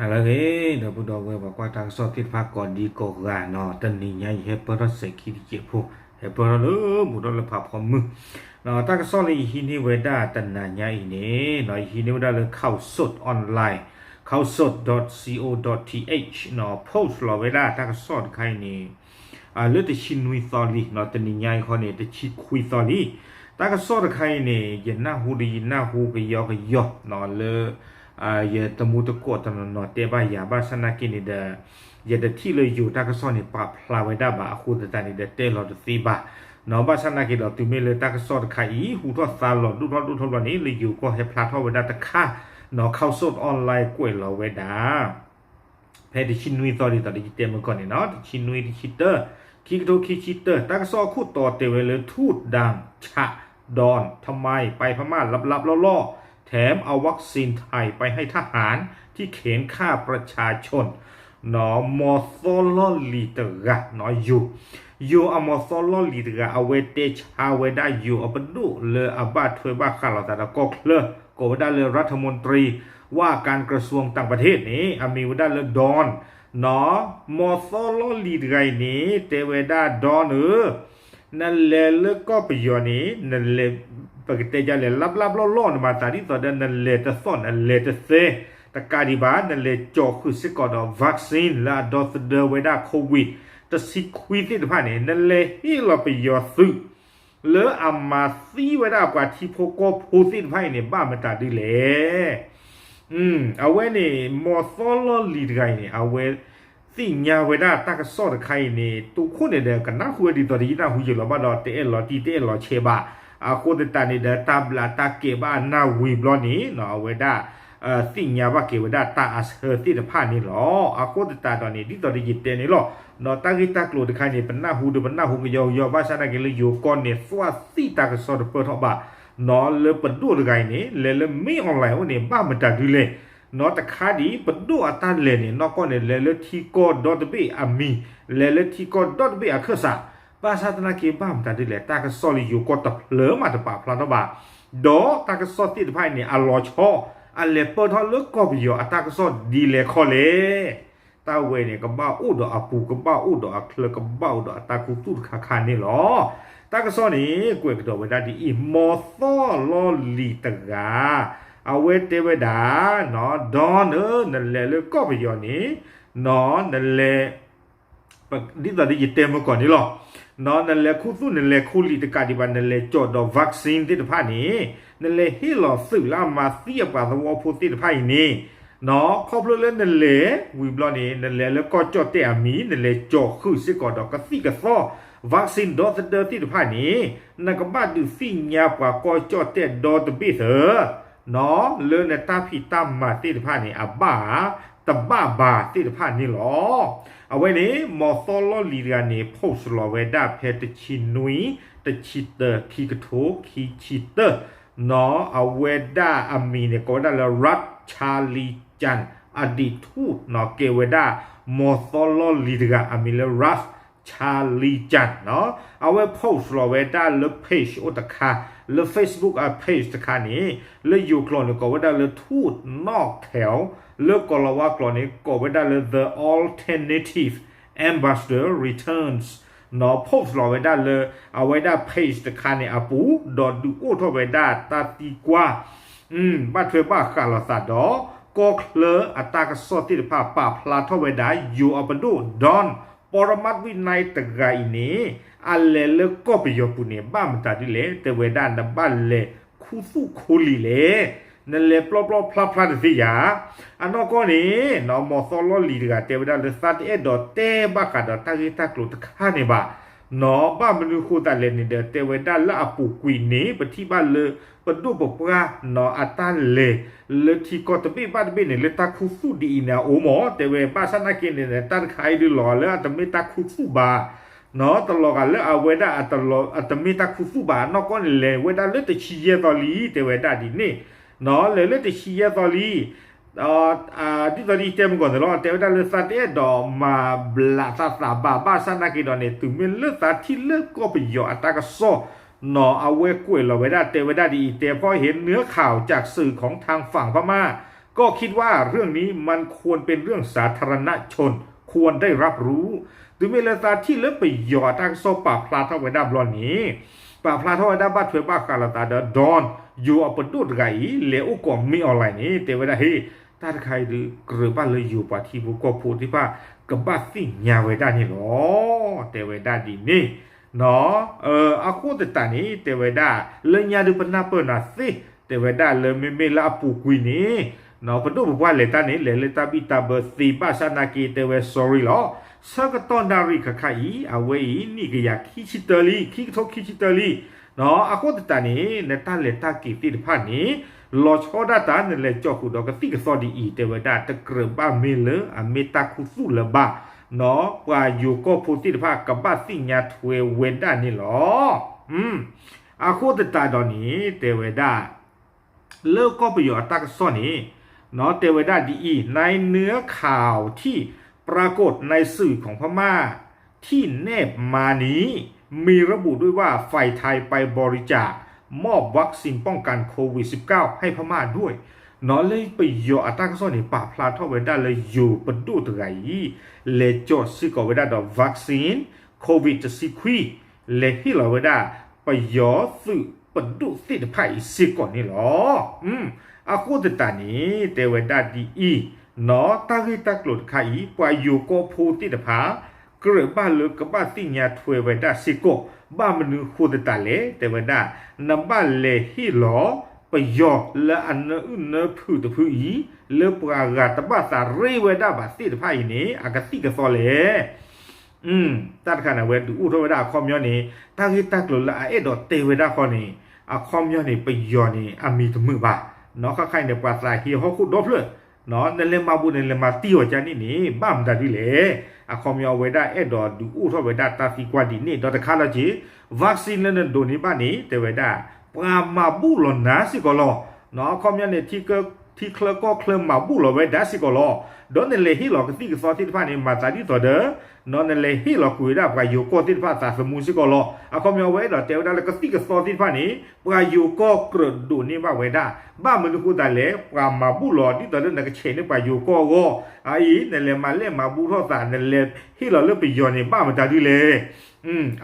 ဟါလၢအဂ့ၤ ဒီပုၢ်ဒီဝဲၢ် ပှၤကွၢ်တၢ်ကစီၣ်သ့ၣ်တဖၣ်ကိးဒံကိးဂၤနီၤ, တနံၤညါအံၤဟဲပၢၢ်ထီၣ်စဲးခံတစဲးဖိ, ဟဲပၢၢ်ထီၣ်လၢဘူးဒီးလၢဖးဖီမုၢ်, တၢ်ကစီၣ်လၢယဟံးန့ၢ်ဝဲဒၣ်တနၤညါအံၤန့ၣ်နီၤ, ယဟံးန့ၢ်ဝဲဒၣ်လၢ Khaosod Online, Khaosod dot co dot th နီၤ, post လီၤဝဲဒၣ်တၢ်ကစီၣ်တခါအံၤန့ၣ် လၢတဆံနွံသီလံနီၤ, တနံၤညါအံၤခီန့ၣ် တဆံခွံသီလံ. တၢ်ကစီၣ်တခါအံၤန့ၣ် ယနၢ်ဟူဒီးယနၢ်ဟူကယီကယီနီၤ, လၢ ယတမူတကိးတနီၤနီၤတဲဘၣ်ယၤ, ဘၣ်ဆၣ်နာ်က့န့ၣ်ဒီး ယတထံၣ်လၢယိၤတၢ်ကစီၣ်န့ၣ် ပာ်ဖျါဝဲဒၣ်ဘၣ်အဃိသတးန့ၣ်ဒီး တဲလီၤတသ့ဘၣ်နီၤ. ဘၣ်ဆၣ်နာ်က့ဒီး တုၤမ့ၢ်လၢတၢ်ကစီၣ်တခါအံၤ ဟူးထီၣ်သါလီၤဒိၣ်ထီၣ်ဒိၣ်ထီၣ်ဘျီန့ၣ် လၢယိၤကီၢ်ဟဲဖျါထီၣ်ဝဲဒၣ်တခါနီၤ, Khaosod Online ကွဲးလီၤဝဲဒၣ် ဖဲတဆံနွံသီဒ်သိးဒီးယတဲမုၢ်ကီၢ်န့ၣ်နီၤ, တဆံနွံ တဆံတၢ ခံကထိခံဆံတၢ, တၢ်ကစီၣ်အခိၣ်တီတဲဝဲလၢ ทูตดังฉะดอนทำไมไปพม่าลับๆล่อๆ แถมเอาวัคซีนไทยไปให้ทหารที่เข็นฆ่าประชาชนနီၤ, မီၤသီလီၢ်လံၤတဂၤနီၤ, ယိၤ ယိၤအမီၤသီလီၢ်လံၤတဂၤ အဝဲတဲဆါဝဲဒၣ်ယိၤအပဒိၣ်လၢအဘၣ်ထွဲဘၣ်ဃးလိာ်သးဒီးကီၢ်ချၢ ကိးဝဲဒၣ်လၢ รัฐมนตรีว่าการกระทรวงต่างประเทศန့ၣ် အမံၤဝဲဒၣ်လၢ Don နီၤ, မီၤသီလီၢ်လံၤတဂၤအံၤန့ၣ် တဲဝဲဒၣ် Don ဧၢ နလဲၤလၢကီၢ်ပယီၤန့ၣ် နလဲၤ ပကတဲဒ်လဲၣ် လၢ်လၢ်လီၢ်လီၢ်န့ၣ် မၤသးဒ်သိးဒီး နလဲၤတသီၣ် နလဲၤတသဲ တကးဒံးဘၣ် နလဲၤကၠီၤဃုာ်စ့ၢ်ကီးဒီး vaccine လၢအဒီသဒၢဝဲဒၣ် COVID တဆံခွံသ့ၣ်တဖၣ်န့ၣ် နလဲၤဟ့ၣ်လီၤပယီၤသုး လၢအမၤသံဝဲဒၣ်ပှၤထံဖိကီၢ်ဖိသ့ၣ်တဖၣ်အံၤန့ၣ် ဘၣ်မတၤဒ်လဲၣ်. အဝဲန့ၣ် မီၤသီလီၢ်လံၤတဂၤအံၤန့ၣ် အဝဲသ့ၣ်ညါဝဲဒၣ်တၢ်ကစီၣ်တခါအံၤန့ၣ် တုၤခိၣ်န့ၣ်ဒီး ကနၢ်ဟူဝဲဒ်သိးဒီးယနၢ်ဟူယံာ်လီၤဘၣ်ဒီး တအဲၣ်လီၤတံၢ်တအဲၣ်လီၤဆဲးဘၣ်. အဃိသတးန့ၣ်ဒီး တၢ်ဘျးတၢ်ကဲးဘၣ်အနၢ်ဝံၤဘျီန့ၣ်နီၤ အဝဲဒၣ် သ့ၣ်ညါဘၣ်က့ၤဝဲဒၣ်တၢ်အဆၢသ့ၣ်တဖၣ်န့ၣ်လီၤ. အဃိသတးဒီးန့ၣ် ဒ်သိးဒီးယတဲန့ၣ်လီၤ. ဒီးတၢ်ဂ့ၢ်တၢ်ကျိၤတခါန့ၣ် ပနၢ်ဟူဒီးပနၢ်ဟူကယီကယီ ဘၣ်ဆၣ်သနာ်က့လၢယိၤကီၢ်န့ၣ် သွၣ်သံတၢ်ကစီၣ်တပၢၢ်ထီၣ်ဘၣ် နီၤ လၢပဒိၣ်တဂၤအံၤန့ၣ် လဲၤလၢ မင်းအောင်လှိုင် အိၣ်န့ၣ် ဘၣ်မတၤဒ်လဲၣ်. နီၤ တခါဒံး ပဒိၣ်အတၢ်လဲၤန့ၣ် နီၢ်ကီၢ်န့ၣ် လဲၤလၢထံကီၢ်ဒီတဘ့ၣ်အမံၤ လဲၤလၢထံကီၢ်ဒီတဘ့ၣ်အခၢၣ်စး ဘၣ်ဆၣ်သနာ်က့ဘၣ်မတၤဒ်လဲၣ် တၢ်ကစီၣ်လၢယိၤကီၢ်တဖျၢၣ်မးတပာ်ဖျါထီၣ်ဘၣ်. ဒီးတၢ်ကစီၣ်သ့ၣ်တဖၣ်အံၤန့ၣ် အလီၤဆီ အလဲၤပၢၢ်ထီၣ်လၢကီၢ်ပယီၤအတၢ်ကစီၣ်ဒ်လဲၣ်ခီလဲၣ်. တၢ်ဝဲန့ၣ် ကဘၣ်အိၣ်ဒီးအပူၤ ကဘၣ်အိၣ်ဒီးအချၢ ကဘၣ်အိၣ်ဒီးအတၢ်ခူသူၣ်တခါခါန့ၣ်လီၤ. တၢ်ကစီၣ်န့ၣ် ကွဲးကဒီးဝဲဒၣ်ဒ်အံၤ, မီၤသီလီၢ်လံၤတဂၤ အဝဲတဲဝဲဒၣ် နီၤ Don ဧၢ နလဲၤလၢကီၢ်ပယီၤန့ၣ် နီၤ နလဲၤ ဒ်သိးဒီးယတဲမုၢ်ကီၢ်န့ၣ်လီၤ. နီၤ နလဲၤခူသူၣ် နလဲၤခူလံာ်တကးဒံးဘၣ် နလဲၤကၠီၤဒီး vaccine သ့ၣ်တဖၣ်န့ၣ် နလဲၤဟ့ၣ်လီၤသုးလၢအမၤသံအပှၤသဝီဖိသ့ၣ်တဖၣ်အံၤန့ၣ် နီၤ ခီဖျိလၢနလဲၤဝံၤဘျီန့ၣ် နလဲၤလၢကီၢ်ကၠီၣ်တဲၣ်အမံၤ နလဲၤကၠီၤဃုာ်စ့ၢ်ကီးဒီးကသံၣ်ကသီ vaccine ဒီသဒၢသ့ၣ်တဖၣ်န့ၣ် နကဘၣ်ဒုးသ့ၣ်ညါပှၤကီၢ်ကၠီၣ်တဲၣ်ဒီတဘ့ၣ်သၢ နီၤ လၢနတၢ်ဖံးတၢ်မၤသ့ၣ်တဖၣ်န့ၣ် အဘၣ်ဧါ တဘၣ်ဘၣ်သ့ၣ်တဖၣ်န့ၣ်လီၤ. အဝဲန့ၣ် မီၤသီလီၢ်လံၤတဂၤန့ၣ် post လီၤဝဲဒၣ်ဖဲတဆံနွံ တဆံတၢ ခံကထိခံဆံတၢ နီၤ အဝဲဒၣ်အမံၤန့ၣ် ကိးဝဲဒၣ်လၢ Ras Charlie Chan အဒံးထူၣ် နီၤ ကဲဝဲဒၣ် မီၤသီလီၢ်လံၤတဂၤ အမံၤလၢ Ras Charlie Chan နီၤ အဝဲ post လီၤဝဲဒၣ်လၢ page အိၣ်တခါ လၢ Facebook အ page တခါန့ၣ် လၢယိၤကျိာ်န့ၣ် ကိးဝဲဒၣ်လၢ ထူၣ်နီၣ်ထဲး လၢကီၢ်လီၤဝါကျိာ်န့ၣ် ကိးဝဲဒၣ်လၢ The Alternative Ambassador Returns နီၤ post လီၤဝဲဒၣ်လၢ အဝဲဒၣ် page တခါန့ၣ်အပူၤ ဒီးဒုးအိၣ်ထီၣ်ဝဲဒၣ်တၢ်သံကွၢ် ဘၣ်ထွဲဘၣ်ဃးလိာ်သးဒီး ကီၢ်ချၢအတၢ်ကစီၣ်သ့ၣ်တဖၣ် ပာ်ဖျါထီၣ်ဝဲဒၣ် ယိၤအပဒိၣ် Don ပီၢ်ရမၢ်ဝံၣ်နၢၣ် တဂၤအံၤန့ၣ် အလဲၤလၢကီၢ်ပယီၤပူၤန့ၣ် ဘၣ်မတၤဒ်လဲၣ် တဲဝဲဒၣ် နဘၣ်လဲၤခူသူၣ်ခူလံာ်လဲၣ်, နလဲၤပျီပျီဖျါဖျါတသ့ဧါ. အနီၢ်ကီၢ်န့ၣ် နီၤ မီၤသီလီၢ်လံၤတဂၤတဲဝဲဒၣ်လၢ သးတအဲၣ်ဒိးတဲဘၣ်ဃးဒီးတၢ်ဂ့ၢ်တၢ်ကျိၤတခါန့ၣ်ဘၣ် နီၤ ဘၣ်မနုၤဃိသးလဲၣ်န့ၣ်ဒီး တဲဝဲဒၣ်လၢအပူၤကွံာ်န့ၣ် ပထံၣ်ဘၣ်လၢ ပဒိၣ်ပပှၢ် နီၤ အတၢ်လဲၤ လၢထံကီၢ်တဘ့ၣ်ဘၣ်တဘ့ၣ်န့ၣ် လၢတၢ်ခူသူၣ်ဒ်အံၤန့ၣ် အအိၣ်မး တဲဝဲ ဘၣ်ဆၣ်သနာ်က့န့ၣ် တၢ်တခါအံၤဒုးလီၤဂာ်လၢအတမ့ၢ်တၢ်ခူသူၣ်ဘၣ် နီၤ တလီၤဂာ်လၢအဝဲဒၣ်အတမ့ၢ်တၢ်ခူသူၣ်ဘၣ် အနီၢ်ကီၢ်န့ၣ် လဲၤဝဲဒၣ်လၢတဆံယဲၢ်သီလံ တဲဝဲဒၣ်ဒ်န့ၣ် နီၤ လဲၤလၢတဆံယဲၢ်သီလံ ဒ်သိးဒ်တဲမုၢ်ကီၢ်န့ၣ်လီၤ တဲဝဲဒၣ်လၢသးတအဲၣ်ဒိးမၤဘျးသးသးဘၣ် ဘၣ်ဆၣ်သနာ်က့ဒီးန့ၣ် တုၤမ့ၢ်လၢသးထံၣ်လၢကီၢ်ပယီၤအတၢ်ကစီၣ် နီၤ အဝဲကွဲးလီၤဝဲဒၣ် တဲဝဲဒၣ်ဒ်အံၤ တဲဖီၣ်ဟ့ เนื้อข่าวจากสื่อของทางฝั่งพม่า ก็คิดว่าเรื่องนี้มันควรเป็นเรื่องสาธารณชน ควรได้รับรู้ တုၤမ့ၢ်လၢသးထံၣ်လၢပယီၤအတၢ်ကစီၣ်ပာ်ဖျါထီၣ်ဝဲဒၣ်ဘျီန့ၣ် ပာ်ဖျါထီၣ်ဝဲဒၣ်ဘၣ်ထွဲဘၣ်ဃးလိာ်သးဒီး Don ယိၤအပဒိၣ်တဂၤအံၤ လဲၤအိၣ်ကိးမ့ၢ် online န့ၣ် တဲဝဲဒၣ် ဟ့ၣ် တၢ်တခါအံၤဒုး ကြၢးဘၣ်လၢယိၤပှၤထံဖိကီၢ်ဖိသ့ၣ်တဖၣ် ကဘၣ်သ့ၣ်ညါဝဲဒၣ်န့ၣ်လီၤ. တဲဝဲဒၣ်ဒ်န့ၣ် အဃိသတးန့ၣ် တဲဝဲဒၣ် လၢညါဒုးပနၢ်ပၢၢ်နၤသ့ တဲဝဲဒၣ်လၢမ့မ့ၢ်လၢအပူၤကွံာ်န့ၣ် ပဒိၣ်ပပှၢ်လဲၤတၢ်န့ၣ် လဲၤလၢတၢ်ဘံၣ်တၢ်ဘၢသ့ဘၣ်ဆၣ်နာ်က့ တဲဝဲ sorry လီၤ. ဆၢကတီၢ်နၣ်ရံၣ်ခါခါအံၤ အဝဲအံၤ နံၣ်ကယၤခံဆံတၢလံ ခံကထိခံဆံတၢလံ အဃိသတးန့ၣ် နတၢ်လဲၤတၢ်က့ၤသ့ၣ်တဖၣ်န့ၣ် လီၤဆီဒၣ်တၢ် နလဲၤကၠီၣ်ဃုာ်ဒီးကသံၣ်ကသီဒ်အံၤ တဲဝဲဒၣ် တကြၢးဘၣ်မ့ၢ်လၢအမ့ၢ်တၢ်ခူသူၣ်လၢၤဘၣ် ပှၤယိၤကီၢ်ဖိသ့ၣ်တဖၣ် ကဘၣ်သ့ၣ်ညါထွဲဝဲဒၣ်န့ၣ်လီၤ. အဃိသတးဒီးန့ၣ် တဲဝဲဒၣ် လၢကီၢ်ပယီၤအတၢ်ကစီၣ်န့ၣ် တဲဝဲဒၣ်ဒ်အံၤ ในเนื้อข่าวที่ปรากฏในสื่อของพม่าที่แนบมานี้ มีระบุด้วยว่าฝ่ายไทยไปบริจาคมอบวัคซีนป้องกันโควิดสิบเก้าให้พม่าด้วย လၢပယီၤအတၢ်ကစီၣ်န့ၣ် ပာ်ဖျါထီၣ်ဝဲဒၣ်လၢယိၤပဒိၣ်တဂၤအံၤ လဲၤကၠီၣ်စ့ၢ်ကီးဝဲဒၣ်ဒီး vaccine COVID တဆံခွံ လဲၤဟ့ၣ်လီၤဝဲဒၣ် ပယီၤသုးပဒိၣ်သ့ၣ်တဖၣ်အံၤစ့ၢ်ကီးန့ၣ်လီၤ. အဃိသတးန့ၣ် တဲဝဲဒၣ်ဒ်အံၤ တၢ်ဂ့ၢ်တၢ်ကျိၤတခါအံၤ ပှၤယိၤကီၢ်ဖိသ့ၣ်တဖၣ် ကြၢးဘၣ်လၢကဘၣ်သ့ၣ်ညါထွဲဝဲဒၣ်စ့ၢ်ကီး ဘၣ်မနုၤဃိသတးလဲၣ် တဲဝဲဒၣ် နဘၣ်လဲၤဟ့ၣ်လီၤပယီၤလၢအနၢအုၣ်နၢဖုးတဖုအံၤ လၢပှၤဂၤတဘၣ်သးရ့ဝဲဒၣ်ဘၣ်သ့ၣ်တဖၣ်အံၤန့ၣ် အကသံၣ်ကသီလဲၣ် တၢ်တခါန့ၣ် အဝဲဒုးအိၣ်ထီၣ်ဝဲဒၣ်အခီပညီန့ၣ် တၢ်ဂ့ၢ်တၢ်ကျိၤလၢအအဲၣ်ဒိးတဲဝဲဒၣ်ဃီန့ၣ် အခီပညီန့ၣ် ပယီၤန့ၣ် အမံၤတမုာ်ဘၣ်. နီၢ်ခါခါအံၤန့ၣ် ပှၤသးဟ့ဟီၣ်ခိၣ်ဒီဖျၢၣ် နလဲၤမၤဘူးနလဲၤမၤတံၢ်အီၤကန့ၣ်န့ၣ် ဘၣ်မတၤဒ်လဲၣ်. အခီပညီအဝဲဒၣ်အဲၣ်ဒိးဒုးအိၣ်ထီၣ်ဝဲဒၣ်တၢ်သံကွၢ်ဒ်န့ၣ် ဒီးတခါလီၤက့ၤ vaccine လၢနဒိးန့ၢ်ဘၣ်န့ၣ် တဲဝဲဒၣ် ပှၤမၤဘူၣ်လီၤနၤစ့ၢ်ကီးလီၤ. အခီပညီန့ၣ် ထံချၢကီၢ်ချၢမၤဘူၣ်လီၤဝဲဒၣ်စ့ၢ်ကီးလီၤ. ဒီးနလဲၤဟ့ၣ်လီၤကသံၣ်ကသီသ့ၣ်တဖၣ်န့ၣ် မၤသးဒ်သိးဒီး နလဲၤဟ့ၣ်လီၤကွံာ်ဝဲဒၣ်ပှၤယိၤကီၢ်သ့ၣ်တဖၣ်သးသမူစ့ၢ်ကီးလီၤ. အခီပညီအဝဲအဲၣ်ဒိးတဲဝဲဒၣ်လၢကသံၣ်ကသီသ့ၣ်တဖၣ်န့ၣ် ပှၤယိၤကီၢ်ကြၢးဒိးန့ၢ်ဘၣ်ဝဲဒၣ် ဘၣ်မနုၤဃိသတးလဲၣ် ပှၤမၤဘူၣ်လီၤ ဒ်သိးလၢနကဆဲးန့ၢ်ပှၤယိၤကီၢ်အဂီၢ် အအံၤ နလဲၤမၤလဲၢ်မၤဘူၣ်ထီၣ်သး နလဲၤဟ့ၣ်လီၤလၢပယီၤန့ၣ် ဘၣ်မတၤဒ်လဲၣ်.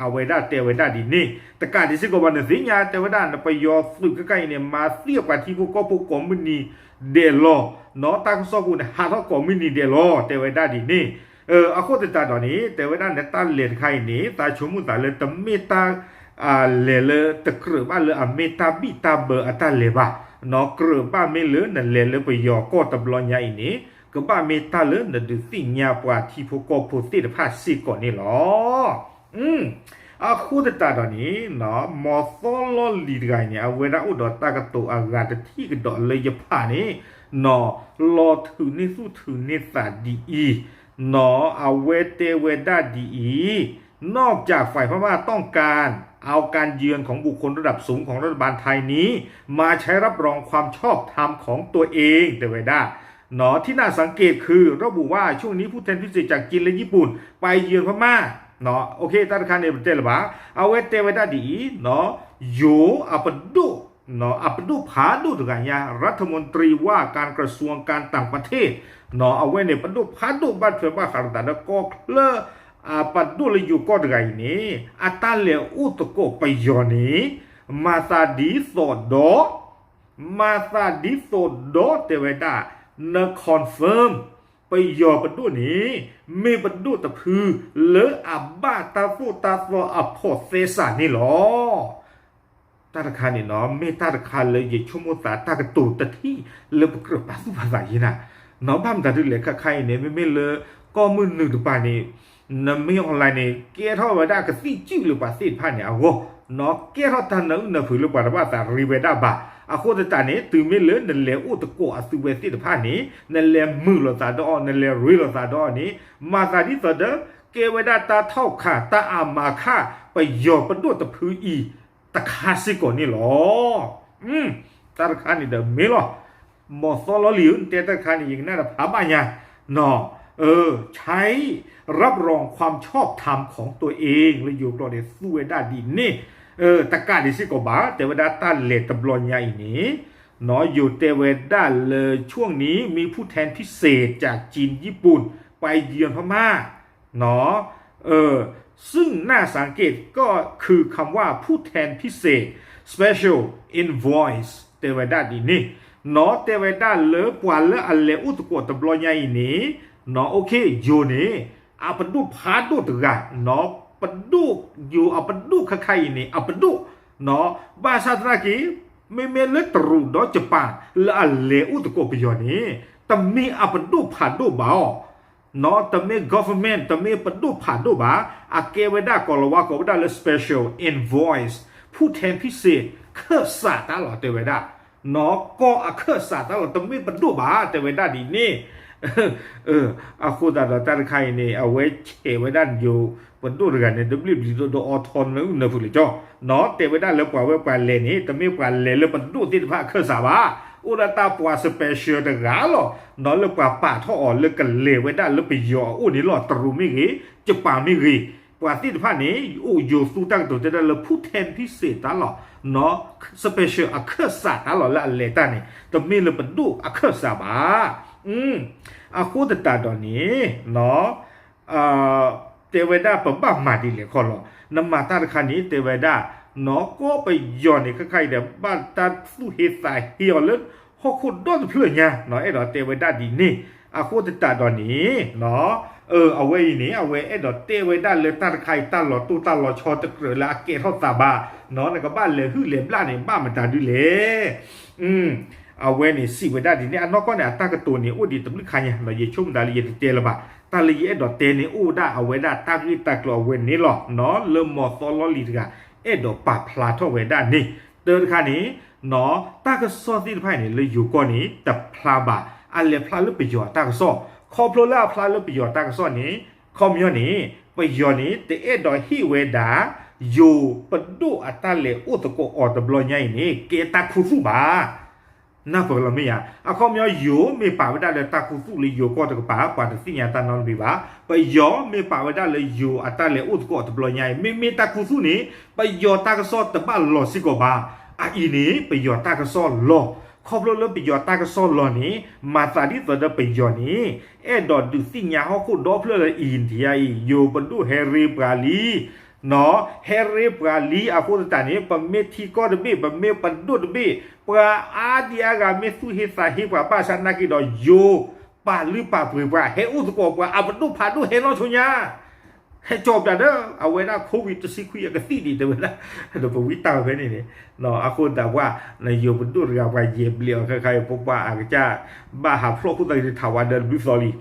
အဝဲဒၣ်တဲဝဲဒၣ်ဒ်န့ၣ် တကးဒံးစ့ၢ်ကီးဘၣ် နသ့ၣ်ညါတဲဝဲဒၣ် နပယီၤသုးခဲခါအံၤန့ၣ် မၤသံအပှၤထံဖိကီၢ်ဖိကိးမုၢ်နံၤဒဲးလီၤ. နီၢ်တၢ်ကစီၣ်ပူၤန့ၣ် ဟးထီၣ်ကိးမုၢ်နံၤဒဲးလီၤ တဲဝဲဒၣ်ဒ်န့ၣ်. အဃိသတးဒီးန့ၣ် တဲဝဲဒၣ်နတၢ်လဲၤတခါအံၤန့ၣ် သးဆိကမိၣ်သးလၢတမ့ၢ်တၢ် လဲၤလၢတကြၢးဘၣ်လၢအမ့ၢ်တၢ်ဘံၣ်တၢ်ဘၢအတၢ်လဲၤဘၣ်. နီၢ်ကြၢးဘၣ်မ့ၢ်လၢနလဲၤလၢပယီၤကီၢ်တဘျီညါအံၤန့ၣ် ကဘၣ်မ့ၢ်တၢ်လၢနဒုးသ့ၣ်ညါပှၤထံဖိကီၢ်ဖိသ့ၣ်တဖၣ်စ့ၢ်ကီးန့ၣ်လီၤ. အဃိသတးဒီးန့ၣ် မ်သီလီလံၤတဂၤအံၤန့ၣ် အဝဲဒၣ်အိၣ်ဒီးတၢ်ကတိၤအဂၤတထံၣ်ကဒီးလၢယဖးန့ၣ် နီၢ်လီၤထုးန့ၢ်သူၣ်ထုးန့ၢ်သးဒ်အံၤ နီၢ်အဝဲတဲဝဲဒၣ်ဒ်အံၤ นอกจากฝ่ายพม่าต้องการเอาการเยือนของบุคคลระดับสูงของรัฐบาลไทยนี้มาใช้รับรองความชอบธรรมของตัวเอง တဲဝဲဒၣ် ที่น่าสังเกตคือระบุว่าช่วงนี้ผู้แทนพิเศษจากจีนและญี่ปุ่นไปเยือนพม่า โอเค တၢ်တခါန့ၣ် ပတဲလၢၤဘၣ် အဝဲတဲဝဲဒၣ်ဒ်အံၤ ယိၤအပဒိၣ် အပဒိၣ်ဖးဒိၣ်တဂၤညါ รัฐมนตรีว่าการกระทรวงการต่างประเทศ အဝဲန့ၣ် ပဒိၣ်ဖးဒိၣ်ဘၣ်ထွဲဘၣ်ဃးလိာ်သးဒီးကီၢ်ချၢ အပဒိၣ်လၢယိၤကီၢ်တဂၤအံၤန့ၣ် အတၢ်လဲၤအိၣ်သကိးပယီၤန့ၣ် မၤသးဒ်သိးဒီး မၤသးဒ်သိးဒီး တဲဝဲဒၣ် န confirm ပယီၤပဒိၣ်န့ၣ် မ့ၢ်ပဒိၣ်တဖုလၢအဘၣ်တၢ်သိၣ်တၢ်သီအဖိးသဲစးန့ၣ်လီၤ. တၢ်တခါန့ၣ်နီၢ် မ့ၢ်တၢ်တခါလၢယဆိကမိၣ်သးတၢ်ကတိၤတထံၣ်လၢပကြၢးပာ်သူၣ်ပာ်သးယဲနၤ နီၢ် ဘၣ်မတၤဒ်လဲၣ်ခါခါအံၤန့ၣ် မ့မ့ၢ်လၢကီၢ်မုၢ်နုာ်တပၤန့ၣ် နမ့ၢ် online န့ၣ် ကဲထီၣ်ဝဲဒၣ်ကသံၣ်စုၣ်လၢပှၤသ့ၣ်တဖၣ်န့ၣ်အဂီၢ် နီၢ် ကဲထီၣ်တၢ်နၢအုၣ်နၢဖုးလၢပှၤတဘၣ်သးရ့ဝဲဒၣ်ဘၣ်. အဃိသတးန့ၣ် တုၤမ့ၢ်လၢနလဲၤအိၣ်သကိးအသုဝဲသ့ၣ်တဖၣ်န့ၣ် နလဲၤမုာ်လိာ်သးဒီးအီၤ နလဲၤရ့လိာ်သးဒီးအီၤန့ၣ် မၤသးဒ်သိးဒီး ကဲဝဲဒၣ်တၢ်ထီၣ်ခး တၢ်အမၤခး ပယီၤပဒိၣ်တဖုအံၤ တခါစ့ၢ်ကီးန့ၣ်လီၤ. တၢ်တခါန့ၣ်ဒီးမ့ၢ်လီၤ. မ်သီလီလံၤဧၢ နတဲတၢ်တခါန့ၣ် ယကနၣ်ဒီးဖးဘၣ်ညါ နီၢ် ใช้รับรองความชอบธรรมของตัวเอง လၢယိၤကျိာ်န့ၣ် သူဝဲဒၣ်ဒ်န့ၣ် တကးဒံးစ့ၢ်ကီးဘၣ် တဲဝဲဒၣ်တၢ်လဲၤတဘျီညါအံၤန့ၣ် เนาะ ယိၤတဲဝဲဒၣ်လၢ ช่วงนี้มีผู้แทนพิเศษจากจีน ญี่ปุ่น ไปเยือนพม่า เนาะ เออ ซึ่งน่าสังเกตก็คือคำว่าผู้แทนพิเศษ special envoy တဲဝဲဒၣ်ဒ်န့ၣ် เนาะ တဲဝဲဒၣ်လၢပှၤလၢအလဲၤအိၣ်သကိးတဘျီညါအံၤန့ၣ် เนาะ โอเค ယိၤန့ၣ် အပဒိၣ်ဖးဒိၣ်တဂၤ เนาะ ပဒိၣ် ယိၤအပဒိၣ်ခဲခါအံၤန့ၣ် အပဒိၣ် เนาะ ဘၣ်ဆၣ်သနာ်က့ မ့မ့ၢ်လၢတရူးဒီးယပၣ် လၢအလဲၤအိၣ်သကိးပယီၤန့ၣ် တမ့ၢ်အပဒိၣ်ဖးဒိၣ်ဘၣ်အီၤ เนาะ တမ့ၢ် government တမ့ၢ်ပဒိၣ်ဖးဒိၣ်ဘၣ် အကဲဝဲဒၣ် ကိးလီၤဝါကိးဝဲဒၣ်လၢ special envoy ผู้แทนพิเศษ ခၢၣ်စးတၢ်လီၤ တဲဝဲဒၣ် เนาะ ကီၢ်အခၢၣ်စးတၢ်လီၤ တမ့ၢ်ပဒိၣ်ဘၣ် တဲဝဲဒၣ်ဒ်န့ၣ် အဃိသတးဒီးတၢ်တခါအံၤန့ၣ် အဝဲဆဲးဝဲဒၣ်ယိၤပဒိၣ်တဂၤန့ၣ် တဘျုးဘျီဒိးဒီးအီထီနၢအုၣ်နၢဖုးလၢကၠီ เนาะ တဲဝဲဒၣ်လၢပှၤဝဲပှၤလဲၤန့ၣ် တမ့ၢ်ပှၤလဲၤလၢပဒိၣ်သ့ၣ်တဖၣ်အခၢၣ်စးဘၣ် အိၣ်ဒၣ်တၢ်ပှၤ special တဂၤလီၤ เนาะ လၢပှၤပာ်ထီၣ်အီၤလၢကလဲၤဝဲဒၣ်လၢပယီၤအအိၣ်န့ၣ်လီၤ တရူးမ့ၢ်ဂ့ၤ ယပၣ်မ့ၢ်ဂ့ၤ ပှၤသ့ၣ်တဖၣ်န့ၣ် အိၣ်ယိၤသူတၢ်ကတိၤတဲဒၣ်လၢ ผู้แทนพิเศษ တၢ်လီၤ เนาะ special အခၢၣ်စးတၢ်လီၤ လၢအလဲၤတၢ်န့ၣ် တမ့ၢ်လၢပဒိၣ်အခၢၣ်စးဘၣ် အဃိသတးဒီးန့ၣ် เนาะ တဲဝဲဒၣ်ပဘၣ်မၤဒ်လဲၣ်ခီလီၤ နမၤတၢ်တခါန့ၣ် တဲဝဲဒၣ် เนาะ ကီၢ်ပယီၤန့ၣ် ခဲခါအံၤဒီး ဘၣ်တၢ်သူၣ်ဟ့သးဟ့အီၤလၢ ဟီၣ်ခိၣ်ဒီတဖျၢၣ်ညါ เนาะ အဲၣ်ဒိးတဲဝဲဒၣ်ဒ်န့ၣ် အဃိသတးဒီးန့ၣ် เนาะ အဝဲအံၤန့ၣ် အဝဲအဲၣ်ဒိးတဲဝဲဒၣ်လၢတၢ်တခါအံၤ တၢ်လီၤတိၢ်တၢ်လီၤဆီတကြၢးလၢအကဲထီၣ်သးဘၣ် เนาะ နကဘၣ်လဲၤဟုၣ်လဲၤဘျၣ်န့ၣ် ဘၣ်မတၤဒုလဲၣ် အဝဲန့ၣ်စံးဝဲဒၣ်ဒ်န့ၣ် အနီၢ်ကီၢ်န့ၣ် အတၢ်ကတိၤန့ၣ် အိၣ်ဒံးတဘျုးခါညါ ယဆိကမိၣ်သးလၢယတတဲလၢၤဘၣ် တၢ်လၢယအဲၣ်ဒိးတဲန့ၣ် အိၣ်ဝဲဒၣ်အဝဲဒၣ်တၢ်ဂ့ၢ်တၢ်ကျိၤအဝဲန့ၣ်လီၤ เนาะ လၢမီၤသီလီလံၤတဂၤ အဲၣ်ဒိးပာ်ဖျါထီၣ်ဝဲဒၣ်န့ၣ် တၢ်တခါန့ၣ် เนาะ တၢ်ကစီၣ်သ့ၣ်တဖၣ်န့ၣ် လၢယိၤကီၢ်န့ၣ် တဖျါဘၣ် အလဲၤဖျါလၢပယီၤအတၢ်ကစီၣ် ခီဖျိလၢအဖျါလၢပယီၤတၢ်ကစီၣ်န့ၣ် ခီပညီန့ၣ် ပယီၤန့ၣ် တအဲၣ်ဒိးဟ့ၣ်ဝဲဒၣ် ယိၤပဒိၣ်အတၢ်လဲၤအိၣ်သကိးအီၤတဘျီညါအံၤန့ၣ် ကဲတၢ်ခူသူၣ်ဘၣ် နၢ်ပၢၢ်လီၤမ့ၢ်ဧါ အခီပညီယိၤမ့ၢ်ပာ်ဝဲဒၣ်လၢတၢ်ခူသူၣ်လၢယိၤကီၢ်တကပၤ ပှၤတသ့ၣ်ညါတၢ်နီတမံၤဘၣ် ပယီၤမ့ၢ်ပာ်ဝဲဒၣ်လၢယိၤအတၢ်လဲၤအိၣ်သကိးတဘျီညါအံၤ မ့မ့ၢ်တၢ်ခူသူၣ်န့ၣ် ပယီၤတၢ်ကစီၣ်တဘၣ်လီၤစ့ၢ်ကီးဘၣ် အအံၤန့ၣ် ပယီၤတၢ်ကစီၣ်လီၤ ခီဖျိလၢပယီၤတၢ်ကစီၣ်လီၤန့ၣ် မၤသးဒ်သိးဒီးပယီၤန့ၣ် အဲၣ်ဒိးဒုးသ့ၣ်ညါဟီၣ်ခိၣ်ဒီဖျၢၣ်လၢ India အံၤ ယိၤပဒိၣ်ဟဲရ့ပှၤလံ เนาะ ဟဲရ့ပှၤလံအဃိသတးန့ၣ် ပမ့ၢ်ထံကီၢ်တဘ့ၣ် ပမ့ၢ်ပဒိၣ်တဘ့ၣ် ပှၤအါဒံအါဂၤမ့ၢ်သူၣ်ဟ့သးဟ့ပှၤဘၣ်ဆၣ်နာ်က့ဒီးယိၤ ပာ်လုၢ်ပာ်ပှ့ၤပှၤ ဟဲအိၣ်သကိးပှၤ အပဒိၣ်ဖးဒိၣ်ဟဲနီၢ်ဆိညါ ဟဲကၠီပျးဒီး အဝဲဒၣ် COVID တဆံခွံအကသံၣ်ဒံးတဲဝဲဒၣ် ဒီးပဝံတၢ်ဝဲဖဲန့ၣ်န့ၣ် အဃိသတးပှၢ် နယိၤပဒိၣ်တဂၤပှၤယဲၢ်ဘျဲးအီၤခဲခါအံၤ ပပှၢ်အကစၢ် ဘၣ်ဟးဖျိၣ်ခိၣ်သၣ်လံထးဝါဒီးတဘျုးသီ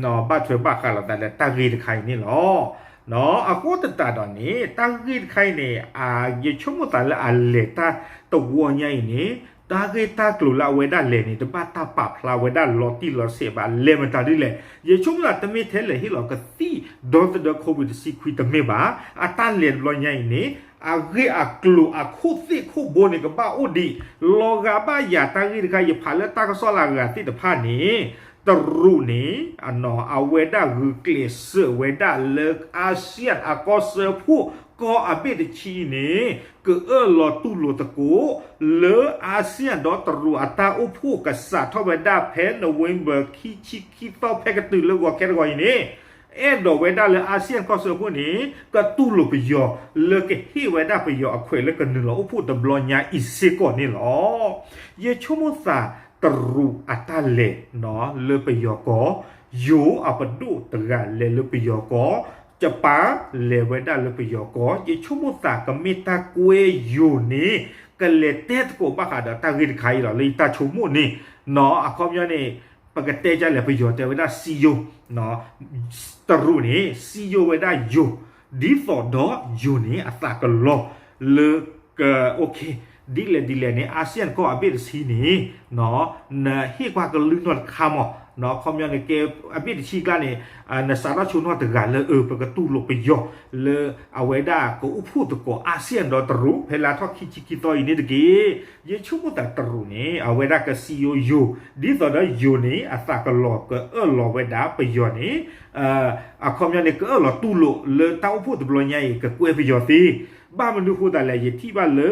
လံ ဘၣ်ထွဲဘၣ်ဃးလိာ်သးဒီးတၢ်ဂ့ၢ်တခါအံၤန့ၣ်လီၤ. အဃိသတးဒီးန့ၣ် တၢ်ဂ့ၢ်တခါအံၤန့ၣ် ယဆိကမိၣ်သးလၢအလဲၤတၢ်တဝီညါအံၤန့ၣ် တၢ်ဂ့ၢ်တၢ်ကျိၤလၢအဝဲဒၣ်လဲၤန့ၣ် တဘၣ်တၢ်ပာ်ဖျါဝဲဒၣ်လီၤတံၢ်လီၤဆဲးဘၣ် လဲၤမတၤဒ်လဲၣ်. ယဆိကမိၣ်သးတမ့ၢ်ထဲလဲၤဟ့ၣ်လီၤကသံၣ်ဒီသဒၢ COVID တဆံခွံတမ့ၢ်ဘၣ်. အတၢ်လဲၤတဘျီညါအံၤန့ၣ် အဂ့ၢ်အကျိၤအခိၣ်သ့ၣ်ခိၣ်ဘိန့ၣ် ကဘၣ်အိၣ်ဒံး လီၤဂာ်ဘၣ်ယၤတၢ်ဂ့ၢ်တခါ ယဖးလၢတၢ်ကစီၣ်လၢအဂၤသ့ၣ်တဖၣ်န့ၣ် တရူးန့ၣ် အဝဲဒၣ်ဂုာ်ကျဲးစၢးဝဲဒၣ်လၢ ASEAN အကီၢ်စၢဖှိၣ် ကီၢ်အဘ့ၣ်တဆံန့ၣ် ကအၢၣ်လီၤတူၢ်လိာ်သကိး လၢ ASEAN ဒီးတရူးအတၢ်အိၣ်ဖှိၣ်ကစးထီၣ်ဝဲဒၣ်ဖဲ November ခံဆံခံသီဖဲကတုၤလၢဂီၤခဲတဂီၤအံၤန့ၣ် အဲၣ်ဒိးဝဲဒၣ်လၢ ASEAN ကီၢ်စၢဖှိၣ်န့ၣ် ကတူၢ်လိာ်ပယီၤ လၢကဟ့ၣ်ဝဲဒၣ်ပယီၤအခွဲးလၢကနုာ်လီၤအိၣ်ဖှိၣ်တဘျီညါအံၤစ့ၢ်ကီးန့ၣ်လီၤ. ယဆိကမိၣ်သးတရူးအတၢ်လဲၤ လၢပယီၤကီၢ်, ယိၤအပဒိၣ်တဂၤလဲၤလၢပယီၤကီၢ်, ယပၣ်လဲၤဝဲဒၣ်လၢပယီၤကီၢ်, ယဆိကမိၣ်သးကမ့ၢ်တၢ်ကွဲယိၤန့ၣ် ကလဲၤတဲသကိးဘၣ်ဃးဒီးတၢ်ဂ့ၢ်တခါအံၤလီၤ. လၢယတၢ်ဆိကမိၣ်န့ၣ် အခီပညီန့ၣ် ပကတဲဒ်လဲၣ် ပယီၤတဲဝဲဒၣ်စံယိၤ တရူးန့ၣ် စံယိၤဝဲဒၣ်ယိၤ ဒ်သိးဒီးယိၤန့ၣ် အသးကလီၤလၢ က OK ဒ်လဲၣ်ဒ်လဲၣ်န့ၣ် ASEAN ကီၢ်အဘ့ၣ်တဆံန့ၣ် နဟ့ၣ်ကွၢ်ကလုၢ်နီၢ်တခါမး အခီပညီန့ၣ် ကဲအဘ့ၣ်တဆံကျါန့ၣ် နစးထီၣ်ဆိနီၢ်တဂၤလၢ အၢ ပကတူၢ်လိာ်ပယီၤ လၢအဝဲဒၣ်ကအိၣ်ဖှိၣ်သကိး ASEAN ဒီးတရူး ဖဲလါထီၣ်ခံဆံခံသီအံၤန့ၣ်တက့ၢ်. ယဆိကမိၣ်သးတရူးန့ၣ် အဝဲဒၣ်ကစံယိၤယိၤ ဒ်သိးဒီးယိၤန့ၣ် အသးကလီၤကအၢၣ်လီၤဝဲဒၣ်ပယီၤန့ၣ် အခီပညီန့ၣ် ကအၢၣ်လီၤတူၢ်လိာ်လၢတၢ်အိၣ်ဖှိၣ်တဘျီညါအံၤ ကကွဲပယီၤသ့ ဘၣ်မနုၤဃိသတးလဲၣ် ယထံၣ်ဘၣ်လၢ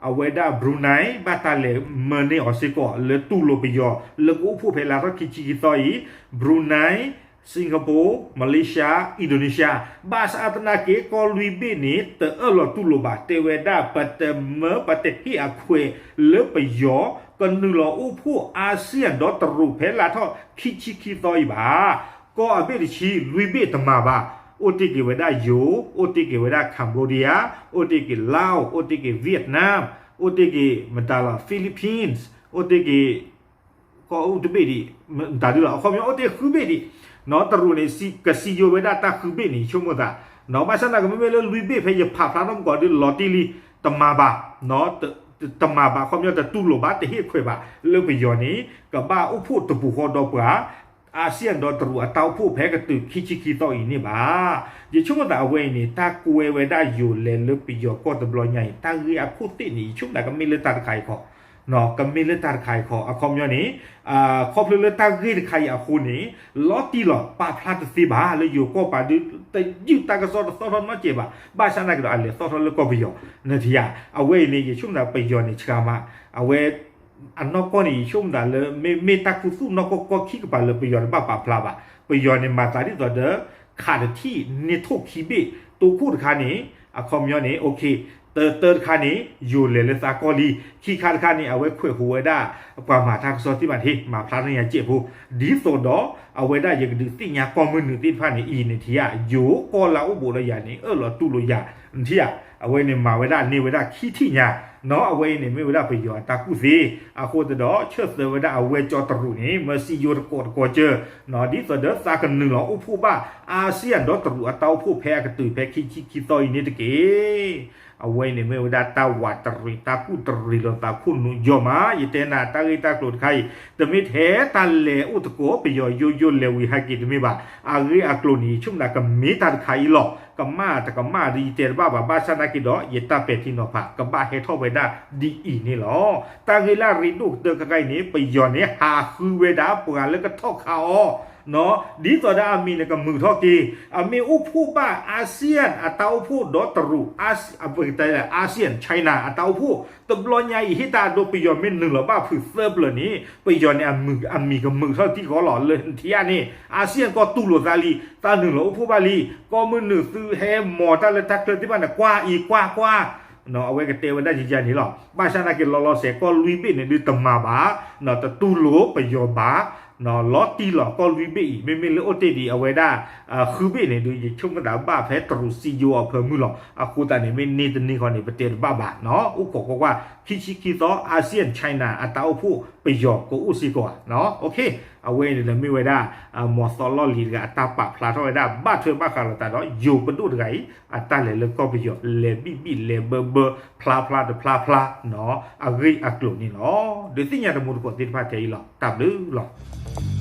အဝဲဒၣ် Brunei ဘၣ်တၢ်လဲၤမၤန့ၢ်အီၤစ့ၢ်ကီး လၢတူၢ်လိာ်ပယီၤ လၢကအိၣ်ဖှိၣ်ဖဲလါထီၣ်ခံဆံခံသီအံၤ Brunei, Singapore, Malaysia, Indonesia ဘၣ်ဆၣ်သနာ်က့ ကီၢ်လွံၢ်ဘ့ၣ်န့ၣ် တအၢၣ်လီၤတူၢ်လိာ်ဘၣ် တဲဝဲဒၣ် ပတမၢပတဟ့ၣ်အခွဲးလၢပယီၤ ကနုာ်လီၤအိၣ်ဖှိၣ် ASEAN ဒီးတရူးဖဲလါထီၣ်ခံဆံခံသီအံၤဘၣ်. ကီၢ်အဘ့ၣ်တဆံလွံၢ်ဘ့ၣ်တမၤဘၣ်. အိၣ်တ့ၢ်က့ၤဝဲဒၣ်ယိၤ, အိၣ်တ့ၢ်က့ၤဝဲဒၣ် Cambodia, အိၣ်တ့ၢ်က့ၤ Laos, အိၣ်တ့ၢ်က့ၤ Vietnam, အိၣ်တ့ၢ်က့ၤ မတၤလီၤ Philippines, အိၣ်တ့ၢ်က့ၤ ကီၢ်အိၣ်တဘ့ၣ်ဒံး, မတၤဒ်လီၤ အခီပညီအိၣ်တ့ၢ်ဃုဘ့ၣ်ဒံး, တရူးန့ၣ် ကစံယိၤဝဲဒၣ်တၢ်ဃုဘ့ၣ်န့ၣ် ယဆိကမိၣ်သး, ဘၣ်ဆၣ်သနာ်က့ မ့မ့ၢ်လၢလွံၢ်ဘ့ၣ်ဖဲယဖးဖျါထီၣ်မုၢ်ကီးဒ်လီၤတံၢ်လံ, တမၤဘၣ်, တမၤဘၣ် အခီပညီတတူၢ်လိာ်ဘၣ် တဟ့ၣ်ခွဲးဘၣ် လၢပယီၤန့ၣ် ကဘၣ်အိၣ်ဖှိၣ်တပူၤဃီဒီးပှၤ ASEAN ဒီးတရူးအတၢ်အိၣ်ဖှိၣ်ဖဲကတုၤခံဆံခံသီအံၤန့ၣ်ဘၣ်. ယဆိကမိၣ်သးအဝဲအံၤန့ၣ် တၢ်ကွဲဝဲဒၣ်ယိၤလဲၤလၢပယီၤကီၢ်တဘျီညါအံၤ တၢ်ဂ့ၢ်အခိၣ်သ့ၣ်န့ၣ် ယဆိကမိၣ်သးကမ့ၢ်လၢတၢ်တခါအံၤခီ ကမ့ၢ်လၢတၢ်တခါအံၤခီ အခီပညီန့ၣ် ခီဖျိလၢတၢ်ဂ့ၢ်တခါအံၤအဃိန့ၣ် လီၤတံၢ်လီၤပာ်ဖျါတသ့ဘၣ် လၢယိၤကီၢ်ပၤဒု တယုၢ်တၢ်ကစီၣ်တသီထီၣ်နီတစဲးဘၣ် ဘၣ်ဆၣ်သနာ်က့ဒီး အလဲၤသီၣ်ထီၣ်လၢကီၢ်ပယီၤ နထံၣ်ဧါ အဝဲအံၤန့ၣ် ယဆိကမိၣ်သးပယီၤန့ၣ် ဆှါမး အဝဲ အနီၢ်ကီၢ်န့ၣ် ယဆိကမိၣ်သးလၢ မ့မ့ၢ်တၢ်ခူသူၣ်နီၢ်ကီၢ်ကီၢ်ခံကပၤလၢပယီၤတဘၣ်ပာ်ဖျါဘၣ် ပယီၤန့ၣ် မၤသးဒ်သိးဒီး ခးတထံၣ်န့ၢ်ထိၣ်ခံဘ့ၣ် တိခိၣ်တခါန့ၣ် အခီပညီန့ၣ် တၢတခါန့ၣ် ယိၤလဲၤလၢသးကီၢ်လံ ခံခါတခါန့ၣ် အဝဲခွဲးဟူးဝဲဒၣ် ပှၤမၤတၢ်ကစီၣ်သ့ၣ်တဖၣ်န့ၣ် မၤဖျါထီၣ်ညါစဲးဖိ ဒ်သိးဒီး အဝဲဒၣ်ယကဒုးသ့ၣ်ညါကီၢ်မုၢ်နုာ်သ့ၣ်တဖၣ်န့ၣ် အံၤနထံၣ်ဧါ ယိၤကီၢ်လၢအအိၣ်ဘူးဒီးယၤန့ၣ် အၢၣ်လီၤတူၢ်လိာ်ယၤ နထံၣ်ဧါ အဝဲန့ၣ်မၤဝဲဒၣ်န့ၢ်ဝဲဒၣ်ခံထံၣ်ညါ နီၢ်အဝဲအံၤန့ၣ် မ့ၢ်ဝဲဒၣ်ပယီၤအတၢ်ကူၣ်သ့ အဃိသတးဒီး ဆၢၣ်သၢဝဲဒၣ်အဝဲကၠီတရူးန့ၣ် မၢစံယိၤတကိးတကိးကၢ ဒ်သိးဒီးသးကနုာ်လီၤအိၣ်ဖှိၣ်ဘၣ် ASEAN ဒီးတရူးအတၢ်အိၣ်ဖှိၣ်ဖဲအကတုၤဖဲခံဆံခံသီအံၤန့ၣ်တက့ၢ်. အဝဲအံၤန့ၣ်မ့ၢ်ဝဲဒၣ်တၢ်ဝးတရံး တၢ်ကူၣ်တရံးလီၤသးခိၣ်နူာ်ယီၤမး ယတဲနၤတၢ်ဂ့ၢ်တၢ်ကျိၤတခါအံၤ တမ့ၢ်ထဲတၢ်လဲၤအိၣ်သကိး ပယီၤယိယိလဲၤဝံၤဟဲက့ၤတမ့ၢ်ဘၣ် အဂ့ၢ်အကျိၤန့ၣ် ယဆိကမိၣ်သးကမ့ၢ်တၢ်တခါအံၤလီၤ ကမၣ်တကမၣ်ဒီးယတဲတဘၣ်ဘၣ် ဘၣ်ဆၣ်သနာ်က့ဒီး ယတၢ်ပဲာ်ထံနီၤဖး ကဘၣ်ဟဲထီၣ်ဝဲဒၣ်ဒ်အံၤန့ၣ်လီၤ. တၢ်ဂ့ၢ်လၢအရ့ဒိၣ်ကတၢၢ်ခဲခါအံၤန့ၣ် ပယီၤန့ၣ် ဟးဃုဝဲဒၣ်ပှၤလၢကထီၣ်ခးအီၤ ဒ်သိးဒီးအမံၤန့ၣ်ကမုာ်ထီၣ်က့ၤ အမ့ၢ်အိၣ်ဖှိၣ်ဘၣ် ASEAN အတၢ်အိၣ်ဖှိၣ်ဒီးတရူး ASEAN China အတၢ်အိၣ်ဖှိၣ် တဘျီညါအံၤ ဟ့ၣ်တၢ်အဒိ ပယီၤမ့ၢ်နုာ်လီၤဘၣ်ဖုးသၢပျၢၤန့ၣ် ပယီၤန့ၣ် အမံၤကမုာ်ထီၣ်တံၢ်ဃီလီၤ လၢနထံၣ်ဧါန့ၣ် ASEAN ကီၢ်တူၢ်လိာ်သးလံ သးနုာ်လီၤအိၣ်ဖှိၣ်ဘၣ်လံ ကီၢ်မုၢ်နုာ်သုဟဲမီၤတၢ်လၢတၢ်ချၢသ့ၣ်တဖၣ်န့ၣ် ကွၢ်အံၤကွၢ်ကွၢ် အဝဲကတဲဝဲဒၣ်ယၤန့ၣ်လီၤ. ဘၣ်ဆၣ်သနာ်က့လီၤလီၤဆဲး ကီၢ်လွံၢ်ဘ့ၣ်န့ၣ်ဒုးတမၤဘၣ် တတူၢ်လိာ်ပယီၤဘၣ် လီၤတံၢ်လီၤကီၢ်လွံၢ်ဘ့ၣ်အံၤ မ့မ့ၢ်လၢအိၣ်တ့ၢ်ဒံးအဝဲဒၣ် ဃုဘ့ၣ်န့ၣ်ဒုး ယဆိကမိၣ်သးဘၣ်ဖဲတရူးစံယိၤအီၤဖၢမုၢ်လီၤ. အဃိသတးန့ၣ် မ့ၢ်န့ၢ်တန့ၢ်ဃီန့ၣ် ပတဲတဘၣ်ဘၣ် အိၣ်ခိးကွၢ်ကွၢ် ခံဆံခံသီ ASEAN China အတၢ်အိၣ်ဖှိၣ်ပယီၤကအိၣ်စ့ၢ်ကီးဧါ အဝဲအံၤန့ၣ်ဒီးမ့ၢ်ဝဲဒၣ် မီၤသီလီၢ်လံၤတဂၤအတၢ်ပာ်ဖျါထီၣ်ဝဲဒၣ် ဘၣ်ထွဲဘၣ်ဃးလိာ်သးဒီး ယိၤပဒိၣ်တဂၤအံၤ အတၢ်လဲၤလၢကီၢ်ပယီၤ လဲၤဘံၣ်ဘံၣ်လဲၤဘၢဘၢ ဖျါဖျါတဖျါဖျါ အဂ့ၢ်အကျိၤန့ၣ်လီၤ. ဒုးသ့ၣ်ညါတမူတကိးသ့ၣ်တဖၣ်ထဲအံၤလီၤ. တၢ်ဘျုးလီၤ.